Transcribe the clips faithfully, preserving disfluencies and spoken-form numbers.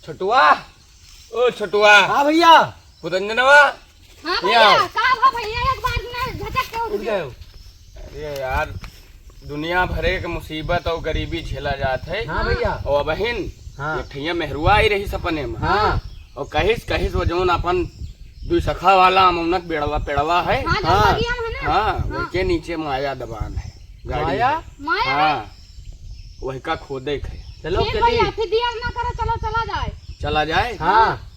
छोटुआ, ओ छोटुआ। हाँ भैया। पुरंजनवा, हाँ भैया, का भा भैया, एक बार में झटक के उठ उठ गए। गए। अरे यार, दुनिया भरे के मुसीबत और गरीबी झेला जात है। हाँ भैया। और बहिन, हाँ। एक ठैया मेहरुआ आई रही सपने में। हाँ। और कहिस, कहिस वो जौन अपन दुई सखा वाला अमौनक बेड़वा पेड़वा है। हाँ, जौन हाँ। बगिया में है ना? हाँ, हाँ। वही के नीचे माया दबान है। गाड़ी माया? है। माया है? हाँ। वही का खोदे के है। चलो, ठीक चली। भैया, फिर दिया ना करो, चलो, चला जाए। चला जाए? हाँ।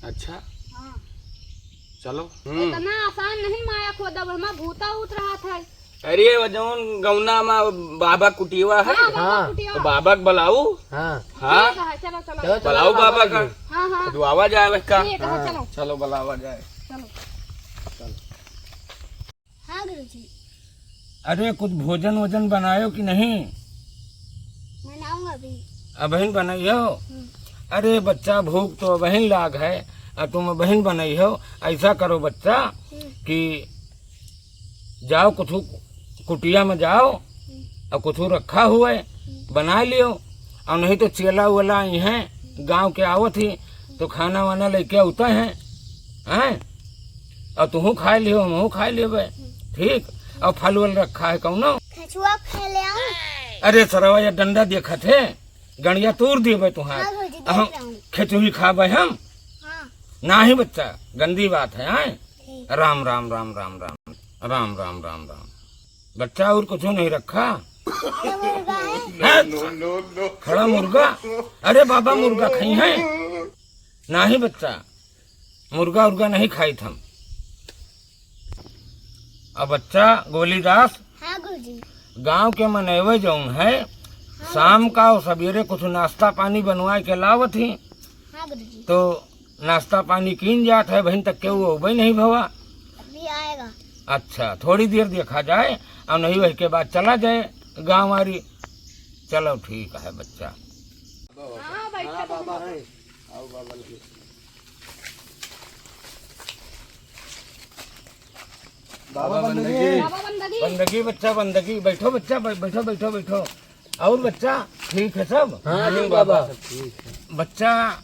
अच्छा। हाँ। चलो। हम्म। इतना आसान नहीं माया खोदब, हमार भूता उत रहा था। अरे, वो जौन गौना में बाबा कुटिया है, हाँ, बाबा हाँ। कुटिया। तो बाबा के बुलाऊ। हाँ। हाँ। ठीक है, चलो, चलो। चलो, चलो, बुलाऊ बाबा बाबा का। जी। हाँ, हाँ। दुआवा जाए वही का। ठीक है, हाँ। चलो। चलो, बुलावा जाए। चलो। चलो। हाँ गुरुजी। अरे, कुछ भोजन वोजन बनायो कि नहीं? बनाऊंगा अभी। अबहिन बनाइयो? हम्म। अरे बच्चा, भूख तो अबहिन लाग है, और तुम अबहिन बनाइयो। ऐसा करो बच्चा, हम्म। कि जाओ कुछ कुटिया में जाओ, हम्म। और कुछ रखा हुआ है, हम्म। बना लियो, और नहीं तो चेला वेला आई हैं, गाँव के आवत ही, तो खाना वाना लेके आते हैं, हैं? और तुहू खाए लियो, हमहू खाए लेबे। ठीक, और फल वल रखा है कौनो? खचुआ खा ले आऊं? अरे सरवा, ये डंडा देखत है, गणिया तूर देबे तुहार। हाँ, गुरुजी, देख हम रहा हूँ। खचुही खाबे हम? हाँ। नाही बच्चा, गंदी बात है, हैं? ठीक। राम, राम, राम, राम, राम। राम, राम, राम, राम। बच्चा, और कुछ नहीं रखा? खड़ा मुर्गा है? हैं? खड़ा मुर्गा? अरे बाबा, मुर्गा खाई हैं? नाही बच्चा, मुर्गा उर्गा नहीं खाइत हम। अब बच्चा गोलीदास, हाँ गुरुजी। गांव के मनैवे जौन है, हाँ शाम गुरुजी। का और सवेरे कुछ नाश्ता पानी बनवाए के लावत ही। हाँ गुरुजी। तो नाश्ता पानी कीन जात है, बहिन तक के वो अउबे नहीं भवा। अभी आएगा। अच्छा, थोड़ी देर देखा जाए, और नहीं वही के बाद चला जाए गांव वारी। चलो ठीक है बच्चा। हाँ, बैठा हाँ, बाबा। बाबा है। आओ बाबा लगे। बाबा बंदगी। बाबा बंदगी। बंदगी बच्चा, बंदगी। बैठो बच्चा, बै-, बैठो, बैठो, बैठो। और बच्चा, ठीक है सब? हाँ, हाँ, ठीक बाबा। बाबा, सब ठीक है। बच्चा,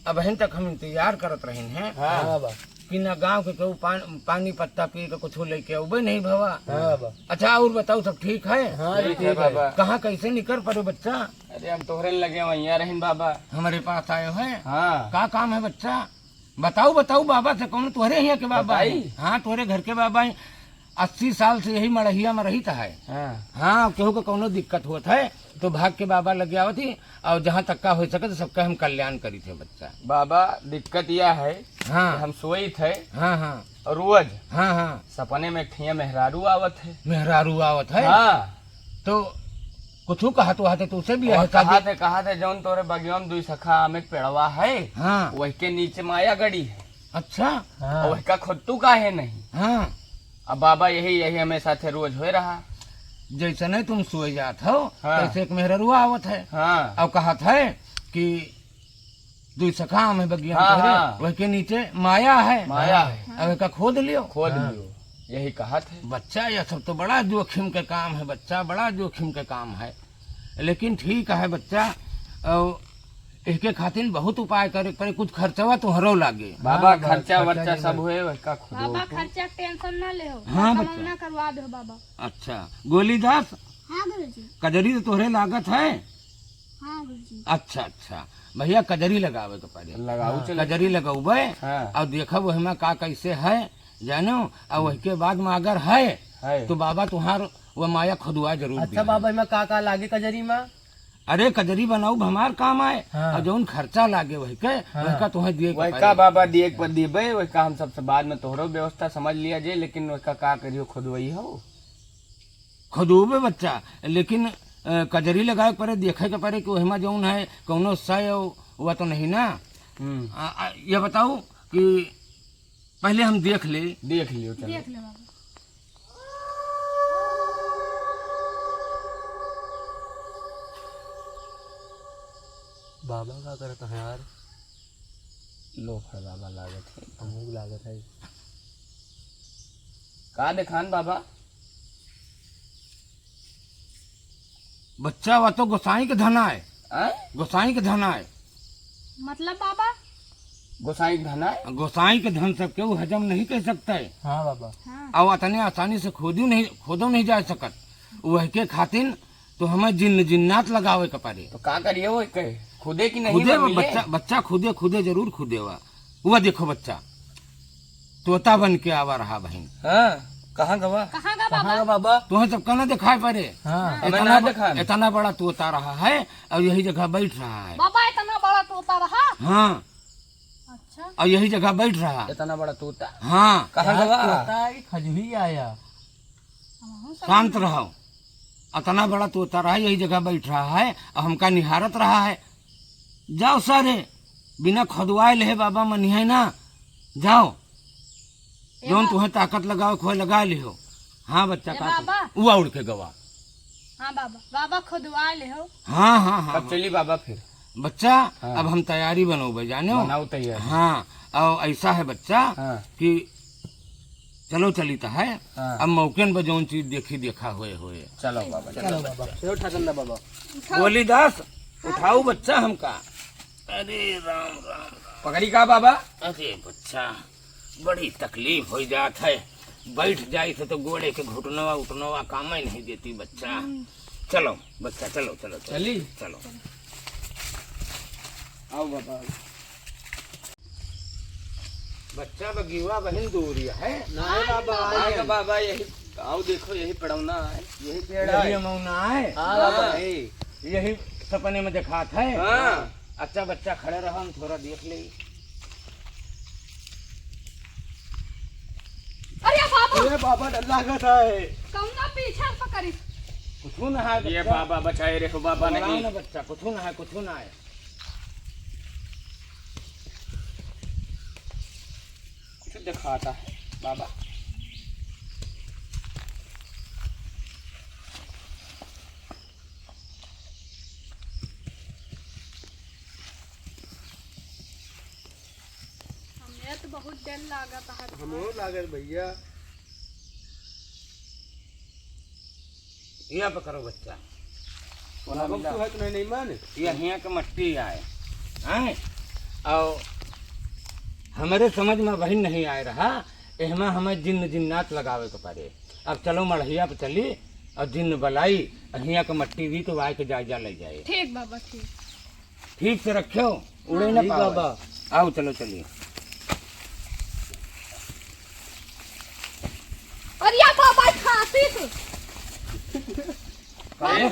अबहिन तक हम इंतजार करत रहिन हैं हाँ। हाँ, बाबा। कि ना गाँव के केहू पान-, पानी पत्ता पी के कुछ लेके अउबे नहीं भवा। हाँ, बाबा। अच्छा, और बताओ, सब ठीक है? हाँ, ठीक है, ठीक है। बाबा। कहाँ कैसे निकर पड़ो बच्चा? अरे, हम तोहरे लगे वहीं रहिन बाबा। हमारे पास आयो है? हाँ। का काम है बच्चा? बताऊ, बताऊ बाबा से, कौन तोहरे हियाँ के बाबा बताई? हैं? हाँ, तोहरे घर के बाबा हैं। अस्सी साल से यही मड़हिया में रहित है। हाँ। हाँ, केहू के कौनो दिक्कत होत है, तो भाग के बाबा लगे आवत ही, और जहाँ तक का हो सके, तो सबका हम कल्याण करी थे बच्चा। बाबा, दिक्कत यह है हाँ। कि हम सोई थे हाँ, हाँ। और रोज हाँ, हाँ। सपने में एक ठिया मेहरारू आवत है। मेहरारू आवत है? हाँ। तो कुछू कहत वहत है, तो उसे भी और है शादी। कहा थे, कहा थे, जौन तोरे बगिया में दुई सखा आम एक पेड़वा है, हाँ। वही के नीचे माया गड़ी है। अच्छा। हाँ। और वही का खुद तू काहे नहीं? हाँ। अब बाबा यही, यही हमेशा थे रोज होए रहा। जैसे नहीं तुम सोए जात हो, हाँ। तैसे एक मेहररुआ आवत है। हाँ। और कहत है कि दुई सखा आम है बगिया में हाँ, तोहरे, हाँ। वही के नीचे माया है। माया है। अब एका खोद लियो। खोद हाँ। लियो। यही कहा थे। बच्चा, यह सब तो बड़ा जोखिम के काम है बच्चा, बड़ा जोखिम के काम है। लेकिन ठीक है बच्चा, और इसके खातिर बहुत उपाय करे पड़े, कुछ खर्चवा तुहरो लागे। बाबा, हाँ, बाबा, खर्चा खर्चा वर्चा नहीं सब लगे। हुए, वही का खुद बाबा, हो। खर्चा के tension ना ले हो, हाँ, कमौना बच्चा। करवा दो बाबा। अच्छा, गोलीदास, हाँ गुरुजी। कजरी तो तोहरे लागत है? हाँ गुरुजी। अच्छा, अच्छा। भैया, कजरी लगावे के पड़े। लगाऊ हाँ। चले। कजरी लगउबे हाँ। और देखब ओहिमा का कैसे है, जानो, और वही के बाद में अगर है, है। तो बाबा तुहार वो माया खुदवा जरूर अच्छा दिहे। बाबा, एमा का का लागे कजरी में? अरे, कजरी बनाऊ हमार काम आए, हाँ। और जौन खर्चा लागे वही के, हाँ। वही का तुहें दिए के वही पड़े। का बाबा दिए के पड़ दिए बे, वही का हम सबसे बाद में तोहरो व्यवस्था समझ लिया जे, लेकिन वही का, का करियो खुदवई हो। खुदूबे बच्चा, लेकिन, अ, कजरी लगावे के पड़े, देखे के पड़े कि ओहिमा जौन है, कौनो सय हुआ तो नहीं ना। हम्म। आ, आ, ये बताओ कि पहले हम देख ले। देख लियो, चलो। देख ले बाबा। बाबा का करत है यार? लोफड़ बाबा लागत है। हमहू लागत है। का देखान बाबा? बच्चा, वा तो गोसाई के धन आए। आय? गोसाई के धन आए। मतलब बाबा? गोसाई के धन है। गोसाई के धन सबके वो हजम नहीं कर सकता है। हाँ बाबा। हाँ। और अतने आसानी से खोदू नहीं, खोदो नहीं जा सकत। वह के खातिन तो हमें जिन्न जिन्नात लगावे के पड़े। तो का करिए वो के? खुदे कि नहीं खुदे बा मिले? बच्चा, बच्चा खुदे, खुदे जरूर खुदे वा। वो देखो बच्चा, तोता बन के आवा रहा बहिन। हाँ, कहाँ गवा? कहाँ गा कहाँ बाबा? गा बाबा? तुम्हें सबका ना दिखाई पड़े। हाँ। हमें इतना ना ब-, दिखाई। इतना बड़ा तोता रहा है और यही जगह बैठ रहा है। बाबा, इतना बड़ा तोता रहा? हाँ। अच्छा। और यही जगह बैठ रहा। इतना बड़ा तोता? हाँ। कहाँ यार, गवा? तोता है कि खजूरी आया? हमहूँ सब शांत रहो। अतना बड़ा तोता रहा, यही जगह बैठ रहा है और हमका निहारत रहा है। जाओ सारे, बिना खोदवाए लेहे बाबा मनिहे ना। जाओ, ए जौन बा- तुहें ताकत लगावे खोए लगा लिहो। हाँ बच्चा, ए का बाबा। कहो? उआ उड़ के गवा। हाँ बाबा, बाबा खोदवा लेहो। हाँ, हाँ, हाँ, अब हाँ। चली बाबा फिर। बच्चा, हाँ। अब हम तैयारी बनोबे, जानो? बनाओ तैयारी। हाँ, और ऐसा है बच्चा हाँ। कि चलो चली तो है। हाँ। अब मौकेन पर जौन चीज देखी देखा होए होए। चलो बाबा, चलो चलो बाबा। बाबा। चलो ठाकंदा बाबा। उठाओ। गोलीदास, हाँ। उठाओ बच्चा हमका। अरे राम, राम, राम। पकड़ी का बाबा? अरे बच्चा, बड़ी तकलीफ हो जात है। बैठ जाई से तो गोड़े के घुटनवा उठनवा काम ही नहीं देती बच्चा। हम्म। चलो बच्चा, चलो, चलो, चलो। चली? चलो। आओ बाबा, आओ। बच्चा बगीवा बहिन दूरी है। ना है बाबा, आए आए। बाबा, यही, आओ देखो, यही पड़ौना है। यही पेड़ यही है। अमौना है। हाँ बाबा, हाँ। यही। यही सपने में दिखात है। हाँ। अच्छा बच्चा खड़े रहो, हम थोड़ा देख ले। अरे बाबा! अरे बाबा, डर लागत है। कौना पीछे पकड़ी? कुछ ना है ये बच्चा। बाबा बचाए रे हो बाबा, घबराओ नहीं। ना बच्चा, कुछ ना है, कुछ ना है। कुछ दिखाता है बाबा। हमें तो बहुत डर लागत है। हमरो लागल भैया। यहाँ पे करो बच्चा। बोला बाबा, बच्चा। तू है कि नहीं, नहीं माने? ये हियाँ के मट्टी आए, हैं? और हमरे समझ में वही नहीं आए रहा, एहमा हमें जिन्न जिन्नात लगावे के पड़े। अब चलो मड़हिया पे चली और जिन्न बलाई, और हियाँ के मट्टी भी तो आए के जायजा ले जाए। ठीक बाबा, ठीक। ठीक से रख्यो, उड़े ना ठीक पावे। बाबा। आओ, चलो, चलिए। अरे या बाबा, खांसी से। अरे,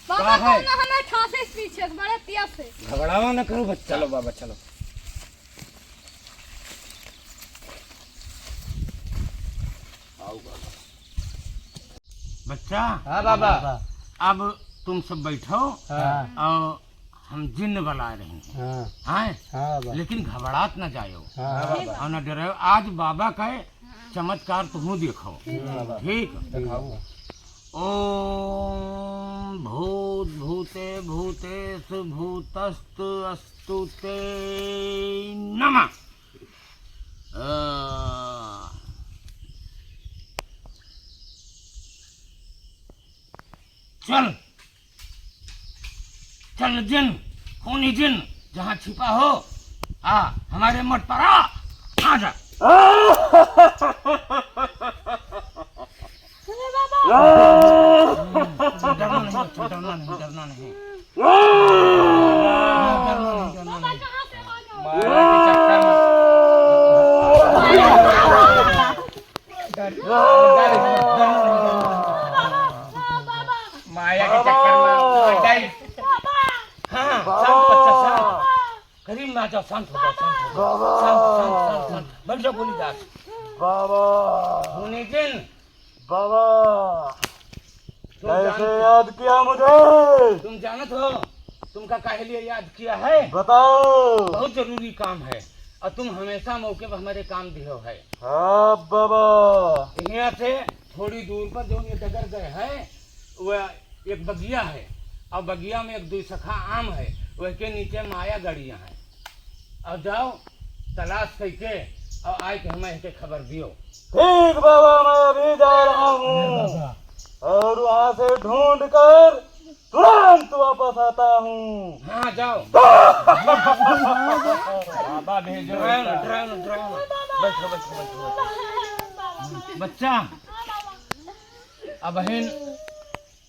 बाबा, का है? कौन हमें खांसी से पीछे से, बड़े तेज से। घबरावा न करो बच्चा। चलो बाबा, चलो। आओ बाबा। बच्चा, हाँ बाबा। अब तुम सब बैठो हाँ। और हम जिन्न बला रहे हैं। हाँ। हैं? हाँ बाबा। लेकिन घबरात न जायो। हाँ बाबा। और न डरायो। आज बाबा का चमत्कार तुम देखो। ठीक बाबा। ठीक? दिखाओ। ओम भूत भूते भूतेश भूतस्त अस्तु ते नमः। आ, चल, चल जिन, खूनी जिन, जहाँ छिपा हो, आ, हमारे मठ पर आ, आ जा। अरे बाबा! डरना नहीं बच्चा, डरना नहीं, डरना नहीं। डरना नहीं, डरना बाबा, नहीं। कहाँ से आ गए? माया के चक्कर में। डर, डर, डरना नहीं, डरना नहीं। माया के चक्कर में आ जाए। हाँ, शांत बच्चा, शांत। करीब में आ जाओ, शांत हो जाओ, शांत हो जाओ। बाबा। शांत, शांत, शांत, शांत। बैठ जाओ, गोलीदार। बाबा। मुनीजिन। बाबा। तुम कैसे जानते याद किया मुझे? तुम जानत हो, तुमका काहे लिए याद किया है? बताओ। बहुत जरूरी काम है, और तुम हमेशा मौके पर हमारे काम दियो है। हाँ बाबा। यहाँ से थोड़ी दूर पर जो ये डगर गए हैं, वह एक बगिया है, और बगिया में एक दुई सखा आम है, वह के नीचे माया गड़िया है। और जाओ तलाश करके और आए के हमें के खबर दियो। ठीक बाबा, मैं अभी जा रहा हूँ। अरे बाबा। और वहाँ से ढूंढ कर तुरंत वापस आता हूँ। हाँ, जाओ। बाबा भेजो। डराओ ना, डराओ ना, डराओ ना। बैठो, बैठो, बैठो, बैठो। बच्चा, अबहिन,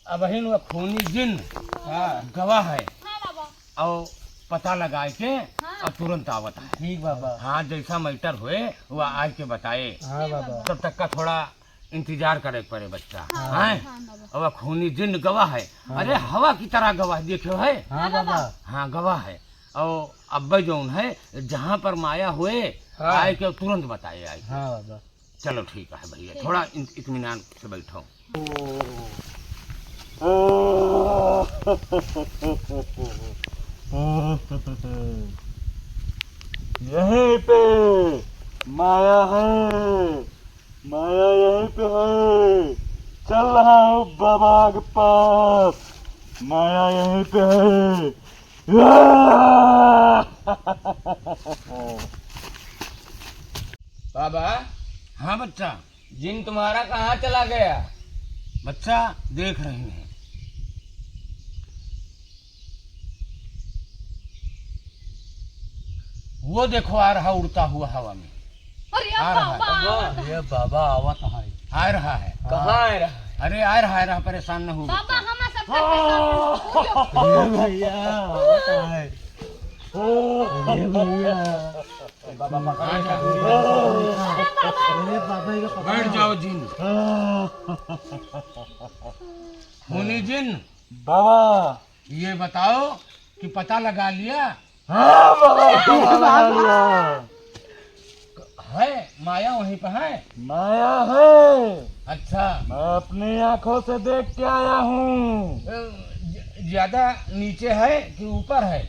अबहिन वो खूनी जिन हाँ। गवा है। हाँ, बाबा। और पता लगाए के हाँ। और तुरंत आवत है। ठीक बाबा। हाँ, जैसा मैटर होए, वो आए के बताए। हाँ बाबा। तब तक का थोड़ा इंतजार करे के पड़े बच्चा। हाँ। हैं? हाँ, बाबा। अब खूनी जिन गवा है। हाँ। अरे, हवा की तरह गवा है, देखो है? हाँ, हाँ, बाबा। बाबा। हाँ, गवा है। और अब्बे जौन है, जहाँ पर माया होए, हाँ। आए के तुरंत बताए, आए के। हाँ, बाबा। चलो, ठीक है भैया, ठीक। थोड़ा इन-, इत्मीनान से बैठो। यहीं पे माया है, माया यहीं पे है। चल रहा हूँ बाबा के पास, माया यहीं पे है। बाबा। हाँ बच्चा। जिन तुम्हारा कहाँ चला गया? बच्चा, देख रहे हैं। वो देखो, आ रहा उड़ता हुआ हवा में। अरे आ रहा है। बाबा, आवत है। ये बाबा आवत है। आ रहा है। कहाँ आ रहा है? अरे आ रहा, आ रहा, परेशान न हो बाबा, बच्चा। हमार सबका पैसा। ये भैया, आवत है। ये भैया। बाबा, पकड़। अरे बाबा, ये पकड़। बैठ जाओ जिन। खूनी जिन। बाबा। ये बताओ कि पता लगा लिया? हाँ बाबा, पता लगा लिया। है, माया वहीं पे है? माया है। अच्छा। मैं अपनी आंखों से देख के आया हूँ। अ, ज-, ज्यादा नीचे है कि ऊपर है?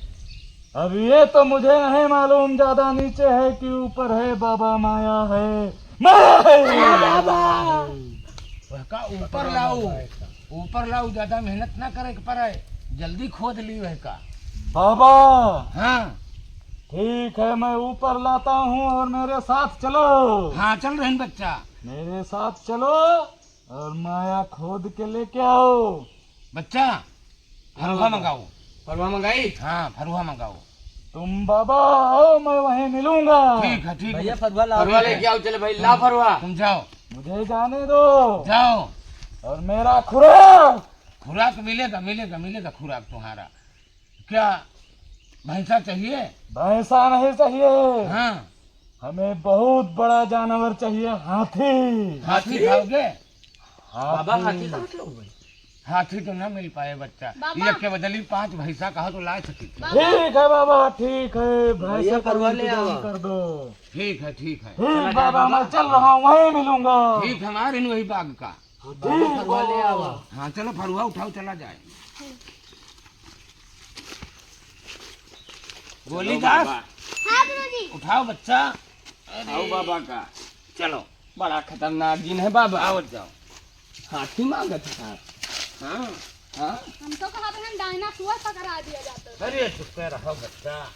अब ये तो मुझे नहीं मालूम, ज्यादा नीचे है कि ऊपर है, बाबा, माया है, माया है। बाबा। वहका ऊपर लाओ, ऊपर लाओ, ज्यादा मेहनत ना करे के पड़े, जल्दी खोद ली वहका। बाबा। हाँ। ठीक है, मैं ऊपर लाता हूँ और मेरे साथ चलो। हाँ, चल रहे हैं बच्चा। मेरे साथ चलो और माया खोद के लेके आओ। बच्चा, फरुहा मंगाओ। फरुहा मंगाई? हाँ, फरुहा मंगाओ। तुम बाबा आओ, मैं वहीं मिलूंगा। ठीक है, ठीक है। भैया, फरुहा लाओ। फरुहा लेके आओ, चले भाई, ला फरुहा। तुम जाओ। मुझे जाने दो। जाओ। और मेरा खुराक? खुराक मिलेगा, मिलेगा, मिलेगा खुराक तुम्हारा। क्या भैंसा चाहिए? भैंसा नहीं चाहिए। हाँ। हमें बहुत बड़ा जानवर चाहिए, हाथी। हाथी खाओगे? हाथी। बाबा, हाथी कहाँ से लाओगे? हाथी तो ना मिल पाए बच्चा। बाबा। एक के बदली पाँच भैंसा कहा तो ला सकी। बाबा। ठीक है बाबा, ठीक है, भैंसे भैया, का फरुहा ले इंतजाम आवा। कर दो। ठीक है, ठीक है। ठीक चला जाए बाबा, बाबा। मैं चल रहा हूँ, वहीं मिलूंगा। ठीक, हमारे वही बाग का। ठीक बाबा, फरुहा ले बाबा। आवा। हाँ, चलो फरुहा उठाओ, चला जाए। गोली आओ दास। बाबा। हाँ गुरुजी। उठाओ बच्चा। अरे। आओ बाबा का। चलो। बड़ा खतरनाक जिन है बाबा। आओ जाओ। हाथी मांगत है साहब। हाँ। हाँ? हम तो कहा था हम डायनासोर पकड़ा दिया जाता है। अरे चुप कर रहो बच्चा।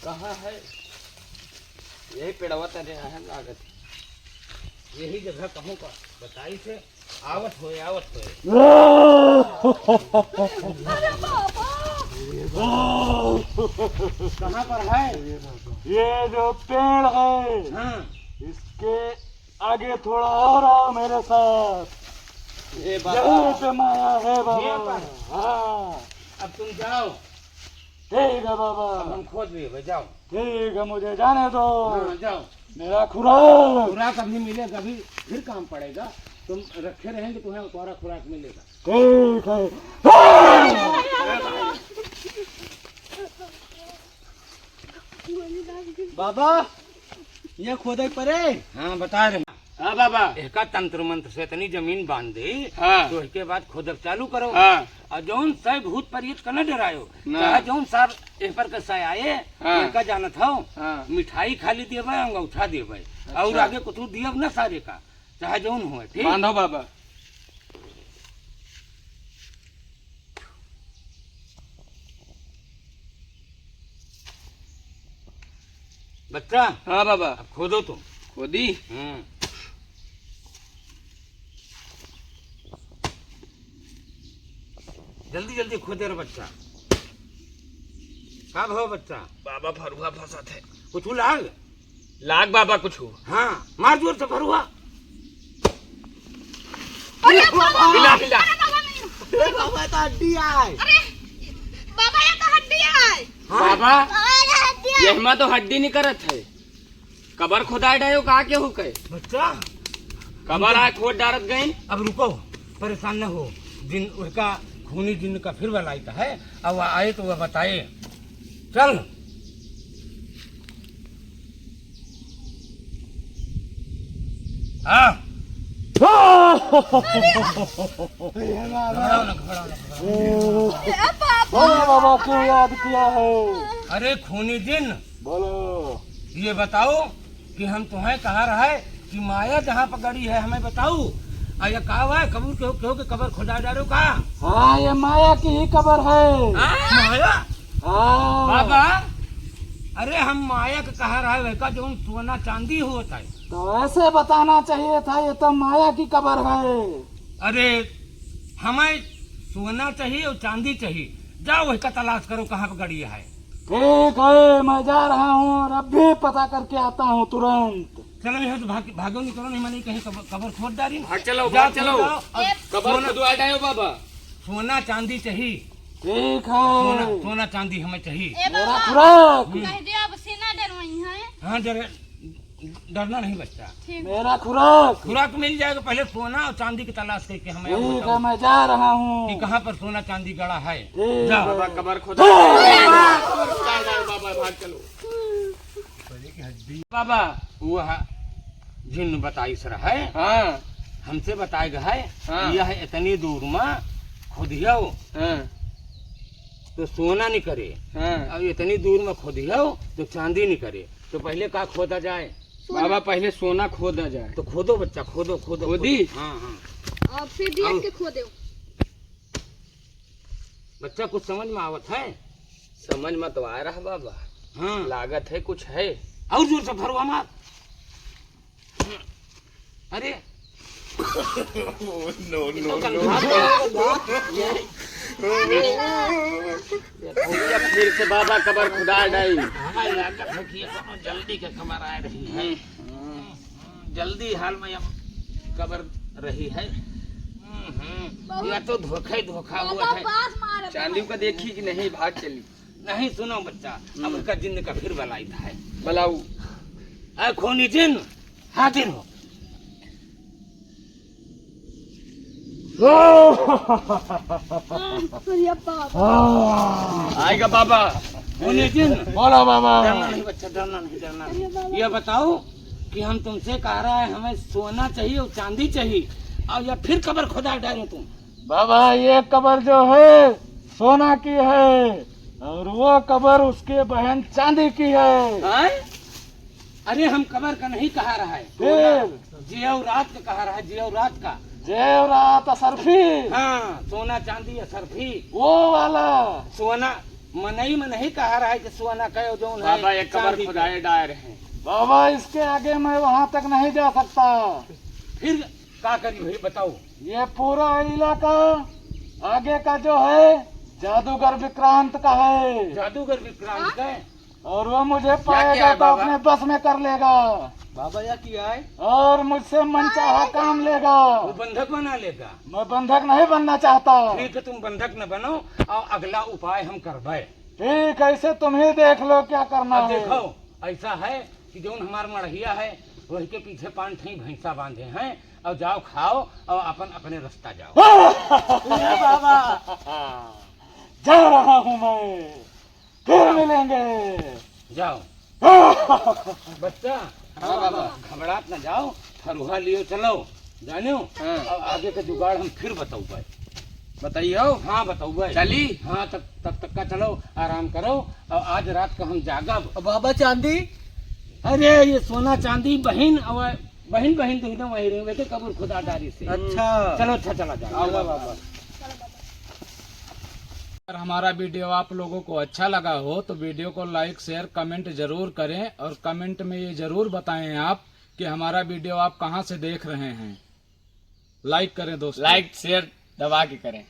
कहाँ है? यही पेड़वा तरे है लागत। यही जगह कहूँ का बताई से। आवत होए, आवत होए। अरे बाबा! कहाँ पर है? ये जो पेड़ है, हाँ। इसके आगे थोड़ा और आओ मेरे साथ। ए बाबा। यहीं पे माया है बाबा। ये पर? हाँ। अब तुम जाओ। ठीक है बाबा। अब हम खोद लेबे, जाओ। ठीक है, मुझे जाने दो। हाँ, जाओ। मेरा खुराक। खुराक अभी मिलेगा, अभी फिर काम पड़ेगा। तुम रखे रहेंगे, तुम्हें तुम्हारा खुराक मिलेगा। ठीक है। बाबा, ये खोदे पड़े। हाँ, बता रहे। हाँ बाबा। एका तंत्र मंत्र से इतनी जमीन बांध दे, हाँ। तो इसके बाद खोदब चालू करो। हाँ। और जौन सै भूत प्रेत का न डरायो, ना। चाहे जौन सार एह पर का सै आए, हाँ। इनका जानत हो, हाँ। मिठाई खाली देबे, अंगौछा देबे, अच्छा। और आगे कुछ दियब न सारे का, चाहे जौन होए, ठीक? बांधो बाबा। बच्चा। हाँ बाबा। अब खोदो तुम। खोदी? हम्म। जल्दी जल्दी खोदे रे बच्चा। का भवा बच्चा? बाबा, फरुहा फंसत है। कुछ लाग? लाग बाबा कुछ। हाँ, मार जोर से फरुहा। अरे बाबा! हिला, हिला। अरे बाबा, नहीं। अरे बाबा, ये तो हड्डी आए। अरे बाबा, ये तो हड्डी आए। हाँ। बाबा, बाबा, ये हड्डी आए। यहमा तो हड्डी निकरत है। कबर खुदाए डायो का केहू के? बच्चा, कबर हम तो आए खोद डारत गइन। अब रुको, परेशान न हो। जिन, उसका खूनी जिन का फिर बलाइत है, अब वह आए तो वह बताए। चल। हाँ। घबराओ ना, घबराओ ना, घबराओ ना। अरे बाबा! बाबा, बाबा, क्यों याद किया है? अरे खूनी जिन, बोलो। ये बताओ कि हम तुम्हें कहा रहा है कि माया जहाँ पकड़ी है, हमें बताओ। आ ये का हुआ है? कबूर केहू, केहू के कबर खुदा डालो का? हाँ, ये माया की ही कबर है। हाँ? माया? हाँ। बाबा, अरे हम माया के कहा रहा है, वह का जौन सोना चांदी होत है। तो ऐसे बताना चाहिए था, ये तो माया की कबर है। अरे हमें सोना चाहिए और चांदी चाहिए, जाओ वह का तलाश करो, कहाँ पे गड़ी है। ठीक है, मैं जा रहा हूँ और अभी पता करके आता हूँ तुरंत। चलो, यहाँ से भाग, भागो, निकलो, नहीं माने कहीं कबर, कबर खोद डारी। भाग चलो, जा, भाग चलो। जाओ, अब कबर सोना, खुदवा डायो बाबा। सोना चांदी चाहिए। ठीक है। सोना, सोना चांदी हमें चाहिए। ए मेरा बाबा, खुराक। कह दिया, अब से ना डरवाई है। हाँ, डर, डरना नहीं बच्चा। ठीक। मेरा खुराक। खुराक मिल जाएगा, पहले सोना और चांदी की तलाश करके हमें ठीक है, बताओ मैं जा रहा हूँ। कि कहाँ पर सोना चांदी गड़ा है। ठीक जा। है। बाबा, कबर खुदा। बाबा, भाग चलो। बाबा, वो है, जिन बताइस रहे। हाँ। हमसे बताए गए है, हाँ। यह इतनी दूर में खुदियो, हाँ। तो सोना निकरे। हाँ। और इतनी दूर में खुदियो, तो चांदी निकरे। तो पहले का खोदा जाए? सोना। बाबा, पहले सोना खोदा जाए। तो खोदो बच्चा, खोदो, खोदो, खोदी? खोदो। हाँ, हाँ। और फिर देख आओ। के खोदो। बच्चा, कुछ समझ में आवत है? समझ में तो आ रहा बाबा। हाँ। लागत है कुछ है। और जोर से फरुहा मार। अरे। No, no, no। ये फिर से बाबा कबर खुदा डाई। हमें लागत है कि ये कोनो जल्दी के कबर आ रही है। हम्म। जल्दी हाल में अब कबर रही है। हम्म, हम्म। बहुत या तो धोखा ही धोखा हुआ बाबा है। पास मार चांदी का देखी कि नहीं, भाग चली। नहीं, सुनो बच्चा, अब हम्म। उसका जिंद का फिर बलाई था है। बलाऊ। ऐ खूनी जिन, हाजिर हो। अरे बाबा। आएगा बाबा। खूनी जिन। बोलो बाबा। डरना नहीं बच्चा, डरना नहीं, डरना नहीं। अरे बाबा। ये बताओ कि हम तुमसे कह रहा है, हमें सोना चाहिए और चांदी चाहिए, और या फिर कबर खुदा डालो तुम। बाबा, ये कबर जो है, सोना की है, और वो कबर उसके बहन चांदी की है। हैं? अरे, हम कबर का नहीं कहा रहा है। फिर? जियो रात का कहा रहा है, जियो रात का। जियो रात असरफी। हाँ, सोना चांदी असरफी। वो वाला। सोना, मनई में नहीं कहा रहा है कि सोना कहो जौन है, बाबा, ये कबर चांदी खुदाए कहो। डायर है। बाबा, इसके आगे मैं वहाँ तक नहीं जा सकता। फिर का करी भाई, बताओ। ये पूरा इलाका आगे का जो है, जादूगर विक्रांत का है। जादूगर विक्रांत का है? और वो मुझे क्या पाएगा किया है तो बाबा? अपने बस में कर लेगा। बाबा, या किया है? और मुझसे मनचाहा काम लेगा। वो बंधक बना लेगा। मैं बंधक नहीं बनना चाहता। ठीक है, तुम बंधक न बनो, और अगला उपाय हम करबे। ठीक है, इसे तुम ही देख लो क्या करना अब है। देखो, ऐसा है कि जौन हमार मड़हिया है, वही के पीछे पाँच ठई भैंसा बांधे हैं, और जाओ खाओ और अपन अपने रास्ता जाओ। ए बाबा, जा रहा हूँ मैं, फिर मिलेंगे। जाओ। बच्चा, हाँ बाबा। घबरात न जाओ, फरुहा लियो चलो, जानियो। हाँ। और आगे का जुगाड़ हम फिर बताऊबे। बताइयो। हाँ, बताऊबे। चली? हाँ, तब, तब तक का चलो, आराम करो, और आज रात का हम जागब। और बाबा, चांदी? अरे, ये सोना चांदी बहिन, और बहिन, बहिन तो एकदम वही रही, वे तो कबूर खुदा डारी से। अच्छा। चलो, अच्छा, चला जाए। आओ बाबा। अगर हमारा वीडियो आप लोगों को अच्छा लगा हो तो वीडियो को like, share, comment जरूर करें और comment में ये जरूर बताएं आप कि हमारा वीडियो आप कहाँ से देख रहे हैं। Like करें दोस्तों। Like, share दबा के करें।